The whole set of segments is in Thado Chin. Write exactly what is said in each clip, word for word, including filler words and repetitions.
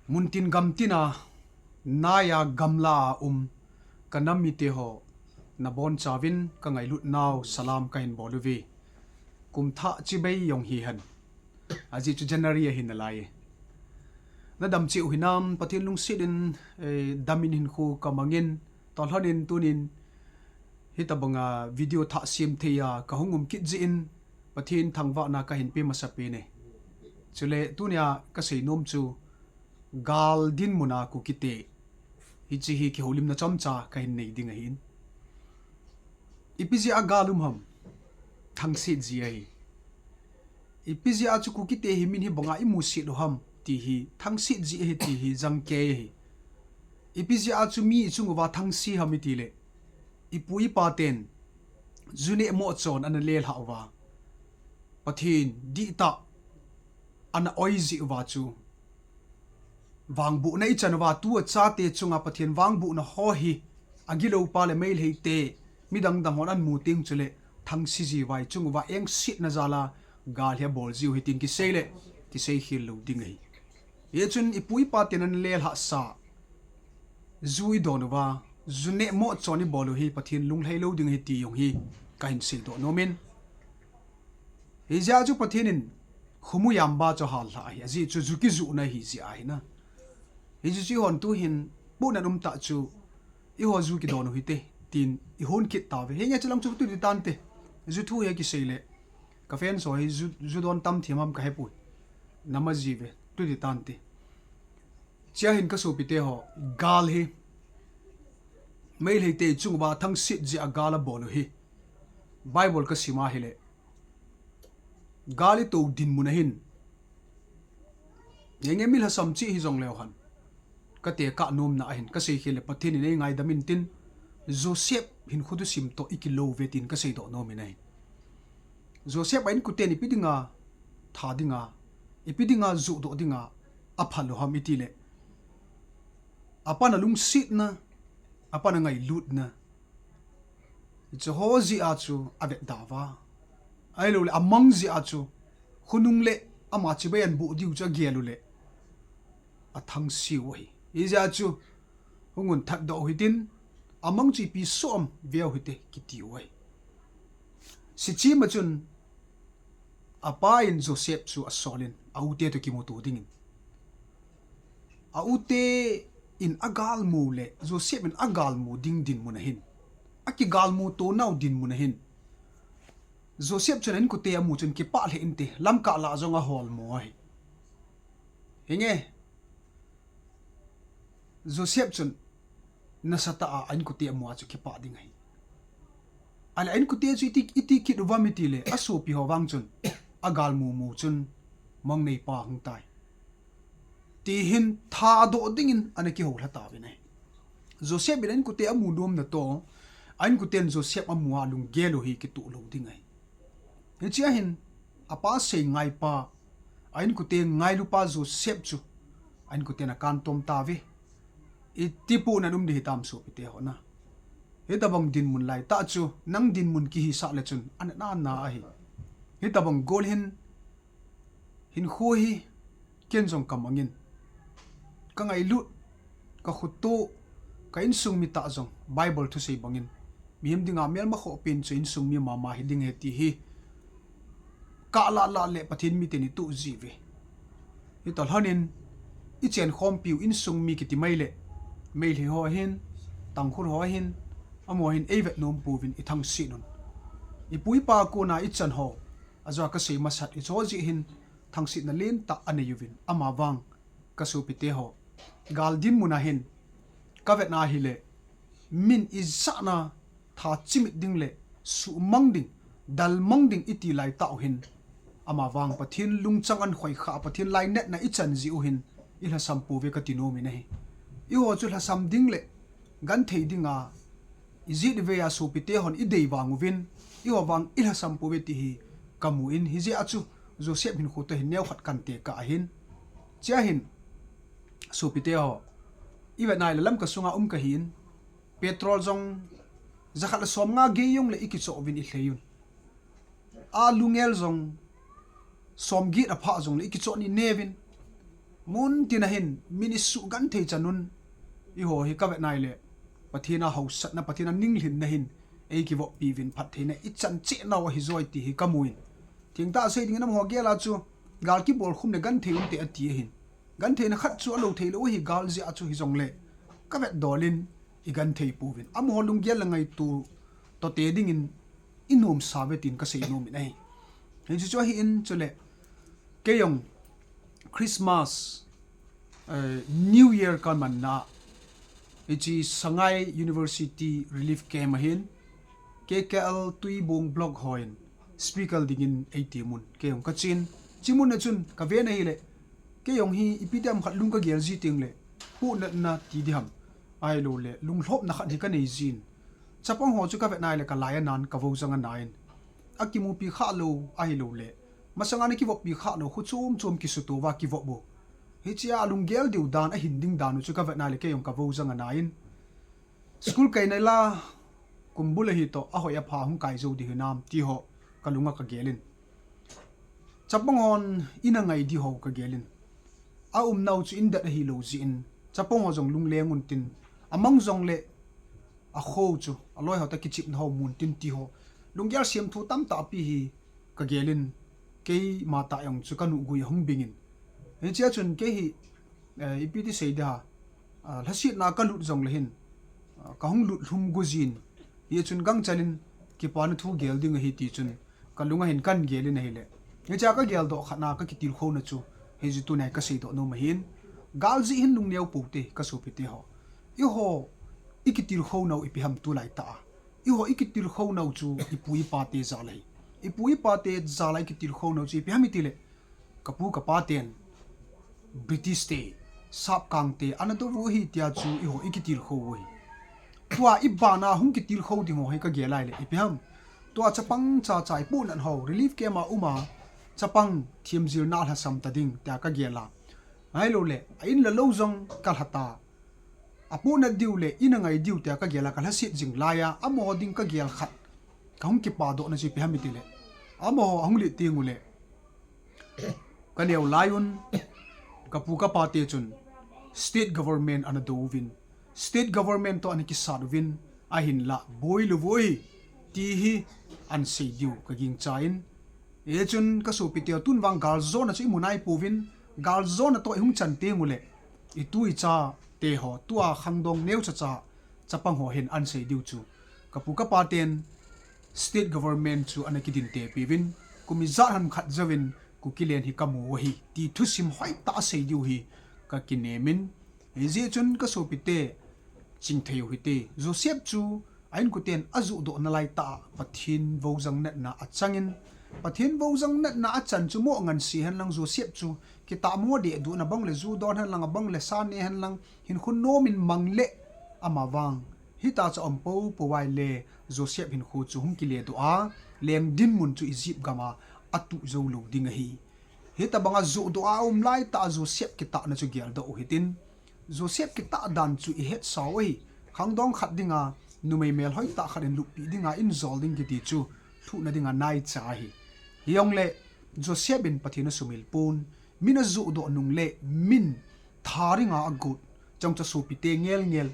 Muntin gamtina, naiya gamla a um, ka nam mite ho, nabonchauvin ka ngailut nau salam kahin bol uve. Kum thah chibai jong hihen. Ajeh chu January ahi nalai. Nadam cheh u hinam, Pathen lungset in, eh, damin hinkho kamangin, tolhon in tunin, hitabanga video thah sem thei a kahung um kit jeh in, Pathen thangvahna kahin pe masapen e. Chule tunia kasei nom chu, gal dinmuna Kukite, hiche hi kihoulimna chomcha kahin nei ding ahin. Ipi jeh a gal um ham? Thangset jeh ahi. Ipi jeh a chu Kukite hi min hibanga imuset u ham ti hi, thangset jeh ahi ti hi jangkei ahi. Ipi jeh a chu mi ichung uva thangse ham itile, ipu ipaten ju neh moh chon ana lelhah uva, Pathen dihtah ana oi jeh uva chu, vangbohna ichan uva, tu achate chunga Pathen vangbohna ho hi, agiloupa le Meiteite, midang dang hon amu teng chule, thangse jeh uva ichung uva engsetna jal a gal hi abol jiu ahi tin kisei le, kisei khel lou ding ahi. Hichun ipu ipaten ana lelhahsa, ju idon uva, ju neh moh chon ibol u hi Pathen lunglhai lou ding ahi ti jong hi kahin seidoh nomin. Hijeh a chu Pathen in Khumuyamba chu ahallhah ahi, ajeh chu ju kijuhna ahi jeh ahi na. Hichu chu eihon tuhin, pohnat umtah chu, eiho ju kidon u hite, tin ihon kit tauve. Hinge chulang chu tuti tante. Ju thu hi kisei le, ka fans ho hi ju, ju don tam thim ham kahepoi. Nama jiuve, tuti tante. Chea hin kasopite ho, gal hi, Meiteite chung uva thangset jeh a gal abol u hi, Bible kasim ahile, gal ito dinmun ahin, hinge mi lhasam cheh hijongleu hen, katekah nomna ahin, kasei khel le Pathen in eingaidam intin, Joseph hinkho thusim toh ikilouve tin kaseidoh nomin ahi. Joseph a inkoten ipi dinga tha dinga, ipi dinga johdoh dinga aphal u ham itile, apan alungsetna, apan angailutna, hiche ho jeh a chu avetda uva, ahiloule amang jeh a chu, khonung le ama chibai anboh diu chu agel ule, athangseu ahi. Hijeh a chu, hungun thatdoh u hitin, amang chu ipi soh am veu hite kiti u ahi. Sechim a chun, apa in Joseph chu asolin, a ute toh kimuto dingin, a ute in agalmu le Joseph in agalmu ding dinmun ahin, akigalmu tonau dinmun ahin, Joseph chun a inkote amu chun kipah lheh inte, lamkah lah jong aholmo ahi. Hinge, Joseph chun nasatah a a inkote amu a chu kipah ding ahi. Ahile a inkote chu iti, iti kit uvam itile, asopi ho vang chun, agalmu mu chun, mangneipa hung tai, ti hin thadoh dingin ana kihoulha tauvin ahi. Joseph in a inkote amu nomna toh, a inkoten Joseph amu a lunggel u hi kitoh lou ding ahi. Hichea hin, apa sei ngaipa, a inkote ngailupa Joseph chu, a inkoten akantom tauve. Iti pohnat um ding hitam sopite ho na. Hitobang dinmun laitah chu, nang dinmun kihisah le chun, ana nana ahi. Hitobang gol hin, hinkho hi, ken jong kamangin, kangailut, kakhoto, ka insung mitah jong, Bible thusei bangin, mihem dinga melma khoh pen chu insung mi mama hiding ahi ti hi, kalah lah le Pathen miten itoh jiuve. Hitolhonin, ichenkhompiu insung mi kiti maile, Meitei ho hin, Tangkhul ho hin, amaho hin eivet nom pouvin ithangset un. Ipu ipa kona ichan ho, ajeh a kasei masat hiche ho jeh hin, thangsetna lentah anei uvin, amavang, kasopite ho, gal dinmun a hin, kavetna hile, min ijatna, tha chimit ding le, suhmang ding, dalmang ding iti laitah u hin, amavang Pathen lungchang ahin khoikhah, Pathen lainatna ichan jeh u hin, ilhasam pouve kati nomin ahi. Eiho chu lhasam ding le, genthei dinga, ijet ivei a sopite hon idei vang uvin, eiho vang ilhasam pouve ti hi, kamun, hijeh a chu, Joseph hinkho toh hin neokhat katekah ahin. Chea hin, sopite ho, ivet nai le Lamka sunga um kahin, petrol jong, jakhat le somnga gei jongle ikichoh uvin ilheiyun. Alu ngel jong, somget aphah jongle ikichoh in ineuvin. Mun tina hin, min isugenthei chan un, eiho hi kavet nai le, Pathen a hausatna, Pathen a ninglhinna hin, eikivoppi uvin phattheina ichan cheh nau ahi joi ti hi kamu in. Thengtah sei dingin amaho gel a chu, gal kibol khum le genthei unte ati ahin. Gentheina khat chu alou thei lou ahi gal jeh a chu hijongle, kavet dol in, igenthei pouvin. Amaho lunggel le ngaito toh te dingin, inomsa uve tin kasei nom in ahi. Hichu chu ahi in chule, kei jong Christmas, eh, New Year kamanna, hiche Sangai University Relief Camp ahin, K K L Tuibong Block hon speaker dingin eitemun. Kei jong kachen, hiche mun a chun kaven ahile, kei jong hi ipi ti ham khat lung kagel ji teng le, pohnatna ti ding ham, ahilou le, lunglhopna khat hi kanei jin. Chapang ho chu kavet nai le kalai anan, kavojang anan. Akimupi khalou, ahilou le, masanga ana kivoppi khalou, kho chom chom kisuto uva kivop u. Hiche a lunggel diu dan, ahin ding dan u chu kavet nai le kei jong kavojang anan. School kai nai la, kum bul ahi toh, ahoi apha hung kai jou ding hinam, ti ho, kalunga kagel in. Chapang hon in angai ding ho kagel in. Aumnau chu indet ahilou jeh in, chapang ho jong lungleng untin, amang jongle, akho chu, aloi ho toh kichepna ho mun tin ti ho, lunggel semthu tamtah pi hi kagel in, keima tah jong chu kanuhgui ahung bing in. Hiche a chun kei hi, eh, ipi ti sei ding ham, ah, lhasetna kalut jongle hin, ah, kahung lut lhum gu jin. Hichun gangchel in kipana thu gel ding ahi ti chun, kalunga hin kagel in ahile, hiche a kageldoh khatna kakitilkhouna chu, hichu tunai kaseidoh nom ahin. Gal jeh hin lungneo pou te, kasopite ho. Eiho, ikitilkhounau ipi ham tulaitah a. Eiho, ikitilkhounau chu ipu ipa te jal ahi. Ipu ipa te jal a ikitilkhounau chu ipi ham itile, kapu kapa ten British te, Sapkang te, ana dou u ahi tia chu eiho ikitilkhou u ahi. Tua ibana hung kitilkhou ding ho hi kagel a ahile, ipi ham. Tua chapang chacha ipohnat ho, relief camp a um a, chapang themjilna lhasam ta ding, tia kagel a. Ahilou le, a in le lou jong kalha ta. Apohnat diu le, in angai diu tia kagel a, kalhaset jing lai a, amaho ding kagel khat. Kahung kipadohna chu ipi ham itile, amaho ahung lit teng ule, kaneo lai un, kapu kapa te chun, state government ana dou uvin, state government toh ana kisat uvin, ahinla, boi lou voi, ti hi, ana sei diu, kagingchan. Hichun kasopite ho, tun vang galjona chu imu nai pouvin, galjona toh ihung chan teng ule, itu icha te ho, tua khangdong neocha cha, chapang ho hin ana sei diu chu, kapu kapa ten state government chu ana kidintepi uvin, kum ijat ham khat jouvin Kuki len hi kamu u ahi, ti thusim hoitah asei diu hi kakinem in. Hijeh chun kasopite, chingthei u hite, Joseph chu a inkoten ajohdoh nalaitah a Pathen voujang natna achangin, Pathen voujang natna achan chu mo ngansi henlang Joseph chu kitahmo dehduhna bang le ju don henlang, abang le sa ne henlang, hinkho nom in mang le amavang hitah chu aum poupou ahile Joseph hinkho chu hung kiledoh a, leng dinmun chu Egypt gam a atuh joulou ding ahi. Hitobanga johdoh a aum laitah a Joseph kitahna chu geldoh u hitin. Joseph kitah dan chu ihetsau ahi. Khangdong khat dinga, numei melhoitah khat in luppi dinga injol ding kiti chu lhuhna dinga naicha ahi. Hijongle Joseph in Pathen asumil pon, min ajohdoh nungle min tha dinga agot, chang chu sopite ngelngel,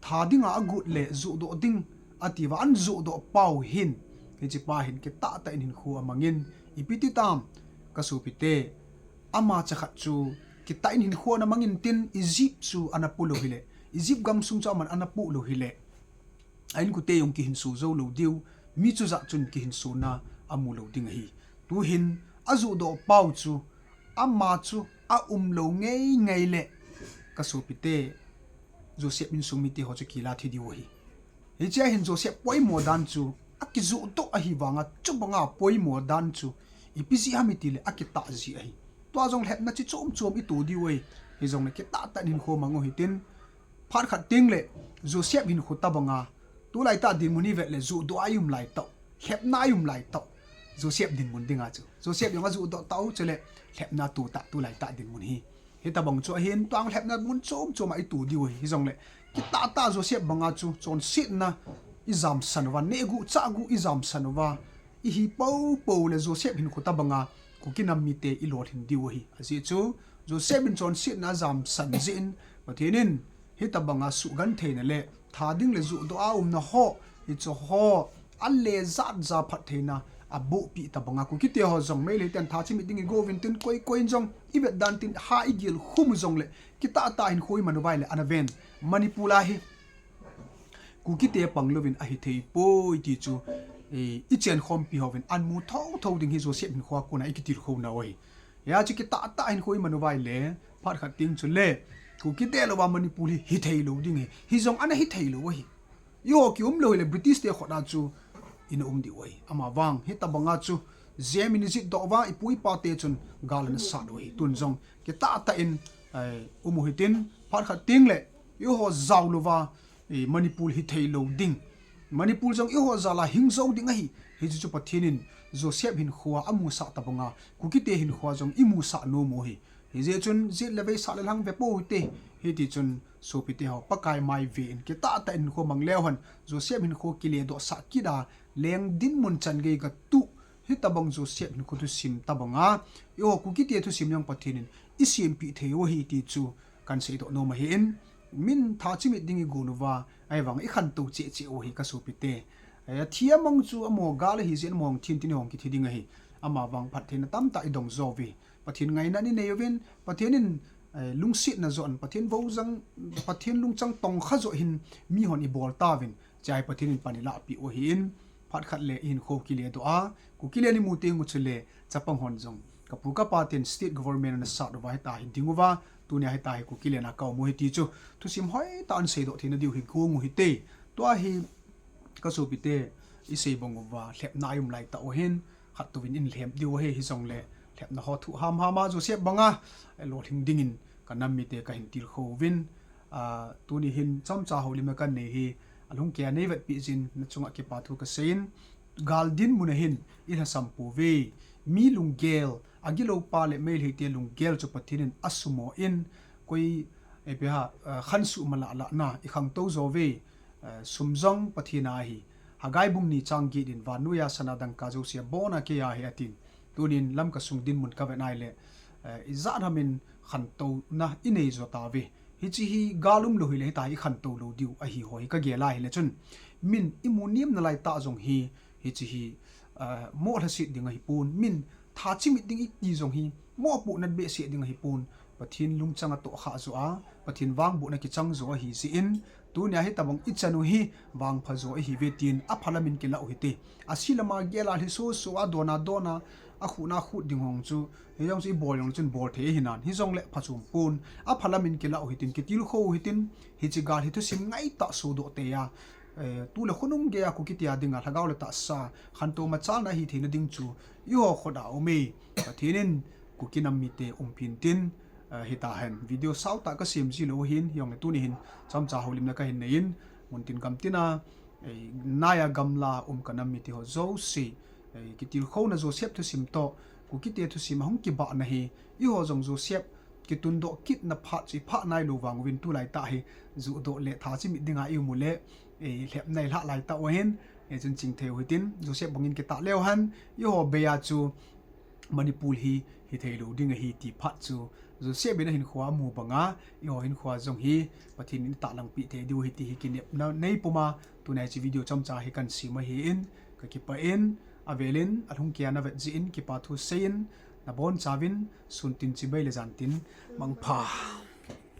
tha dinga agot le johdoh ding atiuva ajohdoh pau hin, hichepa hin kitah tah in hinkho amangin, ipi titam, kasopite, ama chakhat chu kitah in hinkho ana mangin tin Egypt chu ana polou hile, Egypt gamsung chu aman ana polou hile, a inkote jong kihinso joulou diu, mi chujat chun kihinsona amulou ding ahi. Tuhin ajohdoh pau chu, ama chu aumlou ngeingei le, kasopite, Joseph insung mite ho chu kila thi diu ahi. Hichea hin Joseph poimo dan chu akijohdoh ahivanga, chubanga poimo dan chu ipi jeh ham itile akitah jeh ahi. Tua jong lhepna chi chom chom ito diu ahi. Hijongle kitah tah in hinkho mang u hitin, phat khat tengle Joseph hinkho tobanga, tulaitah dinmun hi vetle johdoh a ium laitah, lhepna a ium laitah, Joseph dinmun dinga chu Joseph jong ajohdoh tah u chule lhepna atoh tah, tulaitah dinmun hi. Hitobang chu ahin, tua lhepna mun chom chom a ito diu ahi. Hijongle kitah tah Joseph banga chu chonsetna ijamsan uva, nehguh chahguh ijamsan uva, ihi poupou le Joseph hinkho tobanga Kuki nam mite i lolhin diu ahi. Ajeh chu Joseph in chonsetna ajamsan jeh in Pathen in hitabanga suhgentheina le tha ding le juhdoh a umna ho, hiche ho ale jat ja phattheina abohpeh tabanga Kukite ho jong Meiteiten tha chimit dingin go uvin tin koi koi in jong i vet dan tin ha i gel khum u jongle kitah tah hinkho i man uva ahile ana ven. Manipur a hi Kukite pang louvin ahi thei poi ti chu, eh, i chenkhompi hovin amu thotho ding hi Joseph hinkho a kona i kitilkhou nau ahi. Hia chu kitah tah hinkho i man uva ahile, phat khat teng chule, Kukite louva Manipur hi, hi thei lou ding ahi. Hi jong ana hi thei lou ahi. Eiho kium lou hile British te khut a chu ina um diu ahi. Amavang, hitabanga chu, jam in i jitdoh uva, i pu i pa te chun gal ana sat u ahi. Tun jong, kitah tah in, eh, um u hitin, phat khat teng le, eiho jao louva, eh, Manipur hi thei lou ding. Manipur jong eiho jal a hing jou ding ahi. Hichu chu Pathen in Joseph hinkho a amusah tabanga, Kukite hinkho a jong i musah nom u ahi. Hijeh chun jet le vei sah le lhang ve pou hite. Hiti chun sopite ho, Pakai mai ve in kitah tah in hinkho mang leu hen, Joseph hinkho kiledoh sah kit a, leng dinmun chan gei katuh, hitabang Joseph hinkho thusim tabanga, eiho Kukite thusim jong Pathen in i sempeh thei u ahi ti chu kan seidoh nom ahin, min tha chimit ding i gon uva, ahivang i khantou cheh cheh u ahi ka sopite. Eh, thi amang chu amaho gal ahi jeh in amaho hung thi in tin eiho hung kithi ding ahi. Amavang phattheina tamtah i dong jo uve. Pathen ngaina i nei uvin, Pathen in, eh, lungsetna joh in, Pathen vohjang, Pathen lungchang tongkha joh hin mihon i bol tauvin, hiche hi Pathen in pan i lahpeh u ahin, phat khat le i hinkho kiledoh a, Kukiland i mu teng u chule, chapang hon jong, ka pu ka pa ten state government ana sat uva hitia hi ding uva, tunia hitia hi Kukiland a ka um u ahi ti chu, thusim hoitah in seidoh theina diu hi gong u hite. Tua hi, ka sopite, i sei bang uva, lhepna i um lai tah u ahin, khat touvin in lhep diu ahi, hijongle, lhepna ho thuh hamham a Joseph banga, eh, lolhing dingin ka nam mite kahin tilkhou uvin, ah, tuni hin chomcha houlimna kanei hi, alhungkeiya nei vetpeh jeh in nachunga kipa thu kasei in, gal dinmun a hin i lhasam pouve, mi lunggel, agilou pa le Meitei te lunggel chu Pathen in asumo in, koi, eh, ipi ham, ah, khansuh malahna i khangtou jo uve, eh, sum jong Pathen a ahi. Haggai bung ni chang get in, vannoiya sana dangka jouse abona keiya ahi atin. Tunin Lamka sung dinmun kavet nai le, eh, ijat ham in khantouna i nei jo tauve. Hiche hi gal umlou hile hitia hi i khantou lou diu ahi ho hi kagel a ahile chun. Min i mu niam nalai tah jong hi, hiche hi, eh, mo lhaset ding ahipon. Min tha chimit ding i ti jong hi, mopohna behseh ding ahipon. Pathen lungchang atohkhah joh a, Pathen vangbohna kichang jo ahi jeh in, tunia hitabang i chan u hi vangpha jo ahiuve tin aphalam in kilah u hite. Ase lama gel a lhiso so a, dona dona, akhuhna khut ding hong chu, hijong chu i bol jong chun bol thei ahi nan. Hijongle phachom pon, aphalam in kilah u hitin, kitilkhou u hitin, hiche gal hi thusim ngaitah sodoh tei a, eh, tu le khonung gei a Kuki te a dinga lhagao le tahsa khantou machalna ahi theina ding chu eiho khut a um e. Pathen in Kuki nam mite umpin tin, eh, hitahen video sautah kasem ji lou hin, hijongle tuni hin chomcha houlimna kahin nei in, muntin gamtin a, eh, naiya gamla um ka nam mite ho jouse, eh, kitilkhouna Joseph thusim toh, Kuki te thusim ahung kibahna hi, eiho jong Joseph kitundoh kitna phat chu i phah nailou vang uvin tulai tah hi, juhdoh le tha chimit dinga i um u le, eh, lhepna i lhah lai tah u ahin, eh, chun chingthei u hitin, Joseph bangin kitah leu hen, eiho bei a chu Manipur hi, hi thei lou ding ahi ti phat chu, Joseph in ahinkhoa amu banga, eiho hinkhoa jong hi, Pathen in tahlang peh thei diu ahi ti hi kinepna nei puma, tunia hiche video chomcha hi kan sem ahin, ka kipah in, avel in, alhungkeiya na vet jeh in, kipa thu sei in, na boncha uvin, sun tin chibai le jan tin, mangpha.